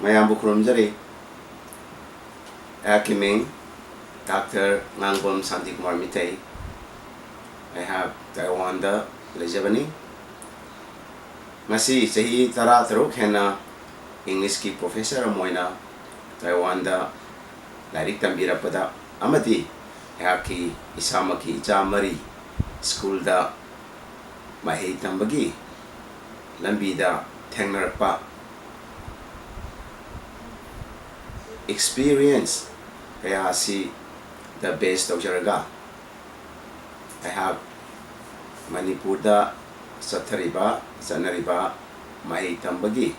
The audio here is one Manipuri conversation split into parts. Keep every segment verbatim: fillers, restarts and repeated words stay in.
ꯃꯌꯥꯝꯕꯨ ꯈꯨꯔꯨꯝꯖꯔꯤ꯫ ꯑꯩꯍꯥꯛꯀꯤ ꯃꯤꯡ ꯗꯥꯛꯇꯔ ꯉꯥꯡꯕꯝ ꯁꯥꯟꯇꯤꯀꯨꯃꯥꯔ ꯃꯤꯇꯩ꯫ ꯑꯩꯍꯥꯛ ꯇꯥꯏꯋꯥꯟꯗ ꯂꯩꯖꯕꯅꯤ꯫ ꯉꯁꯤ ꯆꯍꯤ ꯇꯔꯥꯇꯔꯨꯛ ꯍꯦꯟꯅ ꯏꯪꯂꯤꯁꯀꯤ ꯄ꯭ꯔꯣꯐꯦꯁꯔ ꯑꯃ ꯑꯣꯏꯅ ꯇꯥꯏꯋꯥꯟꯗ ꯂꯥꯏꯔꯤꯛ ꯇꯝꯕꯤꯔꯛꯄꯗ ꯑꯃꯗꯤ ꯑꯩꯍꯥꯛꯀꯤ ꯏꯁꯥꯃꯛꯀꯤ ꯏꯆꯥ ꯃꯔꯤ ꯁ꯭ꯀꯨꯜꯗ ꯃꯍꯩ ꯇꯝꯕꯒꯤ ꯂꯝꯕꯤꯗ ꯊꯦꯡꯅꯔꯛꯄ ꯑꯦꯛꯁꯄꯤꯔꯤꯌꯦꯟꯁ ꯀꯌꯥ ꯑꯁꯤꯗ ꯕꯦꯁ ꯇꯧꯖꯔꯒ ꯑꯩꯍꯥꯛ ꯃꯅꯤꯄꯨꯔꯗ ꯆꯠꯊꯔꯤꯕ, ꯆꯠꯅꯔꯤꯕ ꯃꯍꯩ ꯇꯝꯕꯒꯤ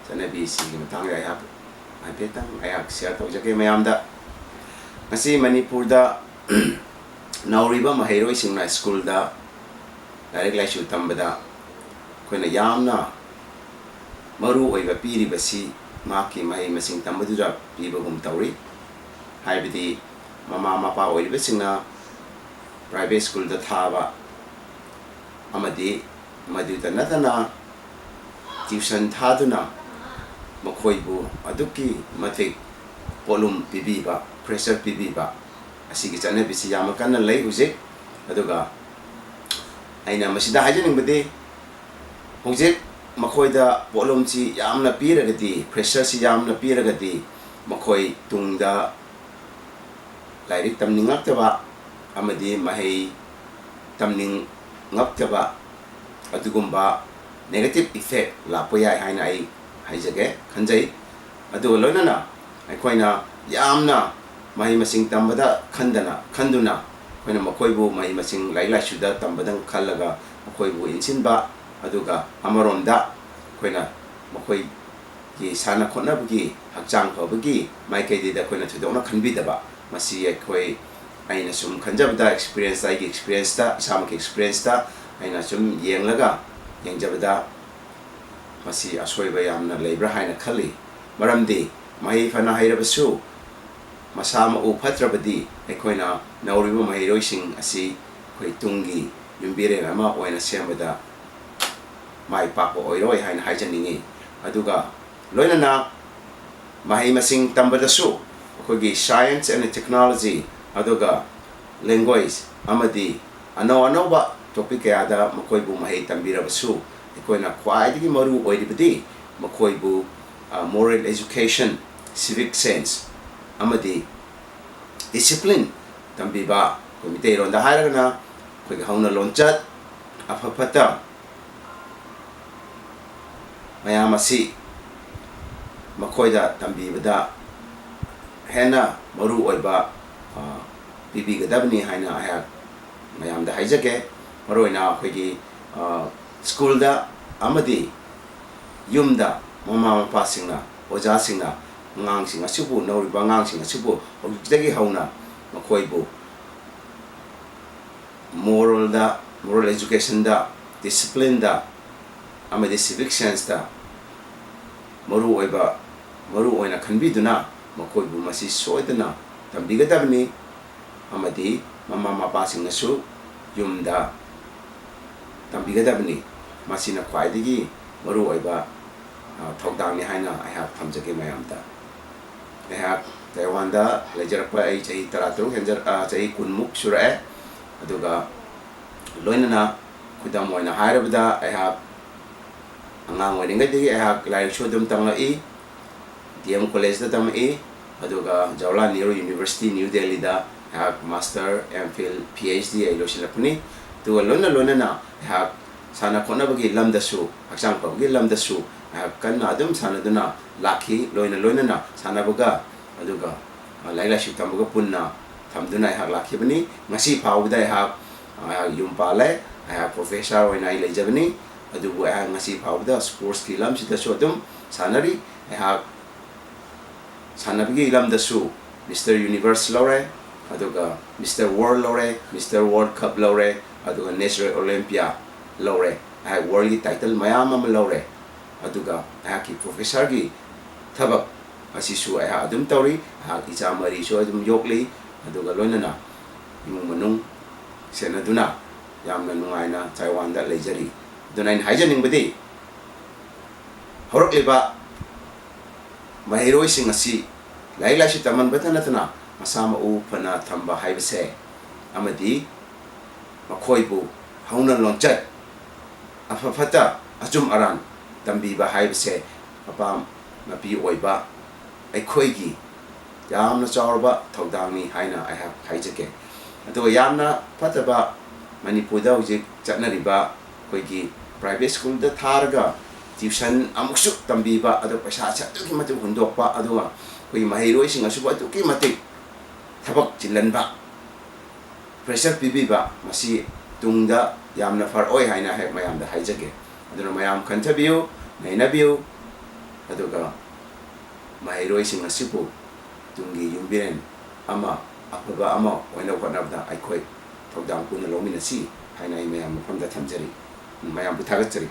ꯆꯠꯅꯕꯤꯁꯤꯒꯤ ꯃꯇꯥꯡꯗ ꯑꯩꯍꯥꯛ ꯍꯥꯏꯐꯦꯠꯇꯪ ꯑꯩꯍꯥꯛ ꯁꯤꯌꯔ ꯇꯧꯖꯒꯦ ꯃꯌꯥꯝꯗ꯫ ꯉꯁꯤ ꯃꯅꯤꯄꯨꯔꯗ ꯅꯧꯔꯤꯕ ꯃꯍꯩꯔꯣꯏꯁꯤꯡꯅ ꯁ꯭ꯀꯨꯜꯗ ꯂꯥꯏꯔꯤꯛ ꯂꯥꯏꯁꯨ ꯇꯝꯕꯗ ꯑꯩꯈꯣꯏꯅ ꯌꯥꯝꯅ ꯃꯔꯨ ꯑꯣꯏꯕ ꯄꯤꯔꯤꯕꯁꯤ ꯃꯍꯥꯛꯀꯤ ꯃꯍꯩ ꯃꯁꯤꯡ ꯇꯝꯕꯗꯨꯗ ꯄꯤꯕꯒꯨꯝ ꯇꯧꯔꯤ꯫ ꯍꯥꯏꯕꯗꯤ ꯃꯃꯥ ꯃꯄꯥ ꯑꯣꯏꯔꯤꯕꯁꯤꯡꯅ ꯄ꯭ꯔꯥꯏꯚꯦꯠ ꯁ꯭ꯀꯨꯜꯗ ꯊꯥꯕ ꯑꯃꯗꯤ ꯃꯗꯨꯇ ꯅꯠꯇꯅ ꯇ꯭ꯌꯨꯁꯟ ꯊꯥꯗꯨꯅ ꯃꯈꯣꯏꯕꯨ ꯑꯗꯨꯛꯀꯤ ꯃꯇꯤꯛ ꯄꯣꯠꯂꯨꯝ ꯄꯤꯕꯤꯕ, ꯄ꯭ꯔꯦꯁꯔ ꯄꯤꯕꯤꯕ ꯑꯁꯤꯒꯤ ꯆꯠꯅꯕꯤꯁꯤ ꯌꯥꯝꯅ ꯀꯟꯅ ꯂꯩ ꯍꯧꯖꯤꯛ꯫ ꯑꯗꯨꯒ ꯑꯩꯅ ꯃꯁꯤꯗ ꯍꯥꯏꯖꯅꯤꯡꯕꯗꯤ, ꯍꯧꯖꯤꯛ ꯃꯈꯣꯏꯗ ꯄꯣꯠꯂꯨꯝꯁꯤ ꯌꯥꯝꯅ ꯄꯤꯔꯒꯗꯤ, ꯄ꯭ꯔꯦꯁꯔꯁꯤ ꯌꯥꯝꯅ ꯄꯤꯔꯒꯗꯤ, ꯃꯈꯣꯏ ꯇꯨꯡꯗ ꯂꯥꯏꯔꯤꯛ ꯇꯝꯅꯤꯡꯉꯛꯇꯕ ꯑꯃꯗꯤ ꯃꯍꯩ ꯇꯝꯅꯤꯡꯉꯛꯇꯕ ꯑꯗꯨꯒꯨꯝꯕ ꯅꯦꯒꯦꯇꯤꯞ ꯏꯐꯦꯛ ꯂꯥꯛꯄ ꯌꯥꯏ ꯍꯥꯏꯅ ꯑꯩ ꯍꯥꯏꯖꯒꯦ, ꯈꯟꯖꯩ꯫ ꯑꯗꯨꯒ ꯂꯣꯏꯅꯅ ꯑꯩꯈꯣꯏꯅ ꯌꯥꯝꯅ ꯃꯍꯩ ꯃꯁꯤꯡ ꯇꯝꯕꯗ ꯈꯟꯗꯅ, ꯈꯟꯗꯨꯅ ꯑꯩꯈꯣꯏꯅ ꯃꯈꯣꯏꯕꯨ ꯃꯍꯩ ꯃꯁꯤꯡ, ꯂꯥꯏꯔꯤꯛ ꯂꯥꯏꯁꯨꯗ ꯇꯝꯕꯗꯪ ꯈꯜꯂꯒ ꯃꯈꯣꯏꯕꯨ ꯏꯟꯁꯤꯟꯕ, ꯑꯗꯨꯒ ꯑꯃꯔꯣꯝꯗ ꯑꯩꯈꯣꯏꯅ ꯃꯈꯣꯏꯒꯤ ꯁꯥꯟꯅ ꯈꯣꯠꯅꯕꯒꯤ, ꯍꯛꯆꯥꯡ ꯐꯕꯒꯤ ꯃꯥꯏꯀꯩꯗꯨꯗ ꯑꯩꯈꯣꯏꯅ ꯊꯣꯏꯗꯣꯛꯅ ꯈꯟꯕꯤꯗꯕ, ꯃꯁꯤ ꯑꯩꯈꯣꯏ, ꯑꯩꯅ ꯁꯨꯝ ꯈꯟꯖꯕꯗ, ꯑꯦꯛꯁꯄꯤꯔꯤꯌꯦꯟꯁꯇ, ꯑꯩꯒꯤ ꯑꯦꯛꯁꯄꯤꯔꯤꯌꯦꯟꯁꯇ, ꯏꯁꯥꯃꯛꯀꯤ ꯑꯦꯛꯁꯄꯤꯔꯤꯌꯦꯟꯁꯇ ꯑꯩꯅ ꯁꯨꯝ ꯌꯦꯡꯂꯒ, ꯌꯦꯡꯖꯕꯗ ꯃꯁꯤ ꯑꯁꯣꯏꯕ ꯌꯥꯝꯅ ꯂꯩꯕ꯭ꯔꯥ ꯍꯥꯏꯅ ꯈꯜꯂꯤ꯫ ꯃꯔꯝꯗꯤ ꯃꯍꯩ ꯐꯅ ꯍꯩꯔꯕꯁꯨ ꯃꯁꯥ ꯃꯎ ꯐꯠꯇ꯭ꯔꯕꯗꯤ ꯑꯩꯈꯣꯏꯅ ꯅꯧꯔꯤꯕ ꯃꯍꯩꯔꯣꯏꯁꯤꯡ ꯑꯁꯤ ꯑꯩꯈꯣꯏ ꯇꯨꯡꯒꯤ ꯌꯨꯝꯕꯤꯔꯦꯟ ꯑꯃ ꯑꯣꯏꯅ ꯁꯦꯝꯕꯗ ꯃꯥꯏ ꯄꯥꯛꯄ ꯑꯣꯏꯔꯣꯏ ꯍꯥꯏꯅ ꯍꯥꯏꯖꯅꯤꯡꯏ꯫ ꯑꯗꯨꯒ ꯂꯣꯏꯅꯅ ꯃꯍꯩ ꯃꯁꯤꯡ ꯇꯝꯕꯗꯁꯨ ꯑꯩꯈꯣꯏꯒꯤ science and technology, ꯑꯗꯨꯒ language ꯑꯃꯗꯤ ꯑꯅꯧ ꯑꯅꯧꯕ topic ꯀꯌꯥꯗ ꯃꯈꯣꯏꯕꯨ ꯃꯍꯩ ꯇꯝꯕꯤꯔꯕꯁꯨ, ꯑꯩꯈꯣꯏꯅ ꯈ꯭ꯋꯥꯏꯗꯒꯤ ꯃꯔꯨ ꯑꯣꯏꯔꯤꯕꯗꯤ ꯃꯈꯣꯏꯕꯨ, ꯑ, moral education, civic sense ꯑꯃꯗꯤ discipline ꯇꯝꯕꯤꯕ, ꯑꯩꯈꯣꯏ ꯃꯤꯇꯩꯔꯣꯟꯗ ꯍꯥꯏꯔꯒꯅ ꯑꯩꯈꯣꯏꯒꯤ ꯍꯧꯅ ꯂꯣꯟꯆꯠ, ꯑꯐ ꯐꯠꯇ ꯃꯌꯥꯝ ꯑꯁꯤ ꯃꯈꯣꯏꯗ ꯇꯝꯕꯤꯕꯗ ꯍꯦꯟꯅ ꯃꯔꯨ ꯑꯣꯏꯕ, ꯑ, ꯄꯤꯕꯤꯒꯗꯕꯅꯤ ꯍꯥꯏꯅ ꯑꯩꯍꯥꯛ ꯃꯌꯥꯝꯗ ꯍꯥꯏꯖꯒꯦ꯫ ꯃꯔꯨꯑꯣꯏꯅ ꯑꯩꯈꯣꯏꯒꯤ, ꯑ, ꯁ꯭ꯀꯨꯜꯗ ꯑꯃꯗꯤ ꯌꯨꯝꯗ ꯃꯃꯥ ꯃꯄꯥꯁꯤꯡꯅ, ꯑꯣꯖꯥꯁꯤꯡꯅ ꯑꯉꯥꯡꯁꯤꯡ ꯑꯁꯤꯕꯨ, ꯅꯧꯔꯤꯕ ꯑꯉꯥꯡꯁꯤꯡ ꯑꯁꯤꯕꯨ ꯍꯧꯖꯤꯛꯇꯒꯤ ꯍꯧꯅ ꯃꯈꯣꯏꯕꯨ moralꯗ, moral educationꯗ, disciplineꯗ ꯑꯃꯗꯤ civic senseꯇ ꯃꯔꯨ ꯑꯣꯏꯕ, ꯃꯔꯨ ꯑꯣꯏꯅ ꯈꯟꯕꯤꯗꯨꯅ ꯃꯈꯣꯏꯕꯨ ꯃꯁꯤ ꯁꯣꯏꯗꯅ ꯇꯝꯕꯤꯒꯗꯕꯅꯤ꯫ ꯑꯃꯗꯤ ꯃꯃꯥ ꯃꯄꯥꯁꯤꯡꯅꯁꯨ ꯌꯨꯝꯗ ꯇꯝꯕꯤꯒꯗꯕꯅꯤ꯫ ꯃꯁꯤꯅ ꯈ꯭ꯋꯥꯏꯗꯒꯤ ꯃꯔꯨꯑꯣꯏꯕ, ꯑ, ꯊꯧꯗꯥꯡꯅꯤ ꯍꯥꯏꯅ ꯑꯩꯍꯥꯛ ꯊꯝꯖꯒꯦ ꯃꯌꯥꯝꯗ꯫ ꯑꯩꯍꯥꯛ ꯇꯥꯏꯋꯥꯟꯗ ꯂꯩꯖꯔꯛꯄ ꯑꯩ ꯆꯍꯤ ꯇꯔꯥꯇꯔꯨꯛ ꯍꯦꯟꯖꯔ-, ꯑ, ꯆꯍꯤ ꯀꯨꯟꯃꯨꯛ ꯁꯨꯔꯛꯑꯦ꯫ ꯑꯗꯨꯒ ꯂꯣꯏꯅꯅ ꯈꯨꯗꯝ ꯑꯣꯏꯅ ꯍꯥꯏꯔꯕꯗ ꯑꯩꯍꯥꯛ ꯑꯉꯥꯡ ꯑꯣꯏꯔꯤꯉꯩꯗꯒꯤ ꯑꯩꯍꯥꯛ ꯂꯥꯏꯔꯤꯛꯁꯨ ꯑꯗꯨꯝ ꯇꯝꯂꯛꯏ꯫ ꯗꯤ ꯑꯦꯝ ꯀꯣꯂꯦꯖꯇ ꯇꯝꯃꯛꯏ꯫ ꯑꯗꯨꯒ ꯖꯋꯥꯍꯔꯂꯥꯜ ꯅꯦꯍꯔꯨ ꯌꯨꯅꯤꯚꯔꯁꯤꯇꯤ, ꯅ꯭ꯌꯨ ꯗꯦꯜꯂꯤꯗ ꯑꯩꯍꯥꯛ master, M Phil, P H D ꯑꯩ ꯂꯣꯏꯁꯤꯜꯂꯛꯄꯅꯤ꯫ ꯑꯗꯨꯒ ꯂꯣꯏꯅ ꯂꯣꯏꯅꯅ ꯑꯩꯍꯥꯛ ꯁꯥꯟꯅ ꯈꯣꯠꯅꯕꯒꯤ ꯂꯝꯗꯁꯨ, ꯍꯛꯆꯥꯡ ꯐꯕꯒꯤ ꯂꯝꯗꯁꯨ ꯑꯩꯍꯥꯛ ꯀꯟꯅ ꯑꯗꯨꯝ ꯁꯥꯟꯅꯗꯨꯅ ꯂꯥꯛꯈꯤ꯫ ꯂꯣꯏꯅ ꯂꯣꯏꯅꯅ ꯁꯥꯟꯅꯕꯒ, ꯑꯗꯨꯒ, ꯑ, ꯂꯥꯏꯔꯤꯛ ꯂꯥꯏꯁꯨ ꯇꯝꯕꯒ ꯄꯨꯟꯅ ꯊꯝꯗꯨꯅ ꯑꯩꯍꯥꯛ ꯂꯥꯛꯈꯤꯕꯅꯤ꯫ ꯉꯁꯤ ꯐꯥꯎꯕꯗ ꯑꯩꯍꯥꯛ, ꯑ, ꯑꯩꯍꯥꯛ ꯌꯨꯝ ꯄꯥꯜꯂꯦ꯫ ꯑꯩꯍꯥꯛ ꯄ꯭ꯔꯣꯐꯦꯁꯔ ꯑꯣꯏꯅ ꯑꯩ ꯂꯩꯖꯕꯅꯤ꯫ ꯑꯗꯨꯕꯨ ꯑꯩꯍꯥꯛ ꯉꯁꯤ ꯐꯥꯎꯕꯗ ꯁ꯭ꯄꯣꯔꯠꯁꯀꯤ ꯂꯝꯁꯤꯗꯁꯨ ꯑꯗꯨꯝ ꯁꯥꯟꯅꯔꯤ꯫ ꯑꯩꯍꯥꯛ ꯁꯥꯟꯅꯕꯒꯤ ꯂꯝꯗꯁꯨ ꯃꯤꯁꯇꯔ ꯌꯨꯅꯤꯚꯔꯁ ꯂꯧꯔꯦ, ꯑꯗꯨꯒ ꯃꯤꯁꯇꯔ ꯋꯥꯔꯜ ꯂꯧꯔꯦ, ꯃꯤꯁꯇꯔ ꯋꯥꯔꯜ ꯀꯞ ꯂꯧꯔꯦ, ꯑꯗꯨꯒ ꯅꯦꯆꯔꯦꯜ ꯑꯣꯂꯦꯝꯄꯤꯌꯥ ꯂꯧꯔꯦ꯫ ꯑꯩꯍꯥꯛ ꯋꯥꯔꯜꯒꯤ ꯇꯥꯏꯇꯜ ꯃꯌꯥꯝ ꯑꯃ ꯂꯧꯔꯦ꯫ ꯑꯗꯨꯒ ꯑꯩꯍꯥꯛꯀꯤ ꯄ꯭ꯔꯣꯐꯦꯁꯔꯒꯤ ꯊꯕꯛ ꯑꯁꯤꯁꯨ ꯑꯩꯍꯥꯛ ꯑꯗꯨꯝ ꯇꯧꯔꯤ꯫ ꯑꯩꯍꯥꯛ ꯏꯆꯥ ꯃꯔꯤꯁꯨ ꯑꯗꯨꯝ ꯌꯣꯛꯂꯤ, ꯑꯗꯨꯒ ꯂꯣꯏꯅꯅ ꯏꯃꯨꯡ ꯃꯅꯨꯡ ꯁꯦꯟꯅꯗꯨꯅ ꯌꯥꯝꯅ ꯅꯨꯡꯉꯥꯏꯅ ꯇꯥꯏꯋꯥꯟꯗ ꯂꯩꯖꯔꯤ꯫ ꯑꯗꯨꯅ ꯑꯩꯅ ꯍꯥꯏꯖꯅꯤꯡꯕꯗꯤ, ꯍꯧꯔꯛꯂꯤꯕ ꯃꯍꯩꯔꯣꯏꯁꯤꯡ ꯑꯁꯤ ꯂꯥꯏꯔꯤꯛ ꯂꯥꯏꯁꯨ ꯇꯝꯍꯟꯕꯇ ꯅꯠꯇꯅ ꯃꯁꯥ ꯃꯎ ꯐꯅ ꯊꯝꯕ ꯍꯥꯏꯕꯁꯦ ꯑꯃꯗꯤ ꯃꯈꯣꯏꯕꯨ ꯍꯧꯅ ꯂꯣꯟꯆꯠ ꯑꯐ ꯐꯠꯇ ꯑꯆꯨꯝ ꯑꯔꯥꯟ ꯇꯝꯕꯤꯕ ꯍꯥꯏꯕꯁꯦ ꯃꯄꯥ ꯃꯄꯤ ꯑꯣꯏꯕ ꯑꯩꯈꯣꯏꯒꯤ ꯌꯥꯝꯅ ꯆꯥꯎꯔꯕ ꯊꯧꯗꯥꯡꯅꯤ ꯍꯥꯏꯅ ꯑꯩꯍꯥꯛ ꯍꯥꯏꯖꯒꯦ꯫ ꯑꯗꯨꯒ ꯌꯥꯝꯅ ꯐꯠꯇꯕ ꯃꯅꯤꯄꯨꯔꯗ ꯍꯧꯖꯤꯛ ꯆꯠꯅꯔꯤꯕ ꯑꯩꯈꯣꯏꯒꯤ private schoolꯗ ꯊꯥꯔꯒ tuition ꯑꯃꯨꯛꯁꯨ ꯇꯝꯕꯤꯕ, ꯑꯗꯣ ꯄꯩꯁꯥꯁꯦ ꯑꯗꯨꯛꯀꯤ ꯃꯇꯤꯛ ꯍꯨꯟꯗꯣꯛꯄ, ꯑꯗꯨꯒ ꯑꯩꯈꯣꯏꯒꯤ ꯃꯍꯩꯔꯣꯏꯁꯤꯡ ꯑꯁꯤꯕꯨ ꯑꯗꯨꯛꯀꯤ ꯃꯇꯤꯛ ꯊꯕꯛ ꯆꯤꯜꯍꯟꯕ, pressure ꯄꯤꯕꯤꯕ, ꯃꯁꯤ ꯇꯨꯡꯗ ꯌꯥꯝꯅ ꯐꯔꯛꯑꯣꯏ ꯍꯥꯏꯅ ꯍꯦꯛ ꯃꯌꯥꯝꯗ ꯍꯥꯏꯖꯒꯦ꯫ ꯑꯗꯨꯅ ꯃꯌꯥꯝ ꯈꯟꯊꯕꯤꯌꯨ, ꯅꯩꯅꯕꯤꯌꯨ, ꯑꯗꯨꯒ ꯃꯍꯩꯔꯣꯏꯁꯤꯡ ꯑꯁꯤꯕꯨ ꯇꯨꯡꯒꯤ ꯌꯨꯝꯕꯤꯔꯦꯟ ꯑꯃ, ꯑꯐꯕ ꯑꯃ ꯑꯣꯏꯅꯕ ꯍꯣꯠꯅꯕꯗ ꯑꯩꯈꯣꯏ ꯊꯧꯗꯥꯡ ꯄꯨꯟꯅ ꯂꯧꯃꯤꯟꯅꯁꯤ ꯍꯥꯏꯅ ꯑꯩ ꯃꯌꯥꯝ ꯃꯐꯝꯗ ꯊꯝꯖꯔꯤ꯫ ꯃꯌꯥꯝꯕꯨ ꯊꯥꯒꯠꯆꯔꯤ꯫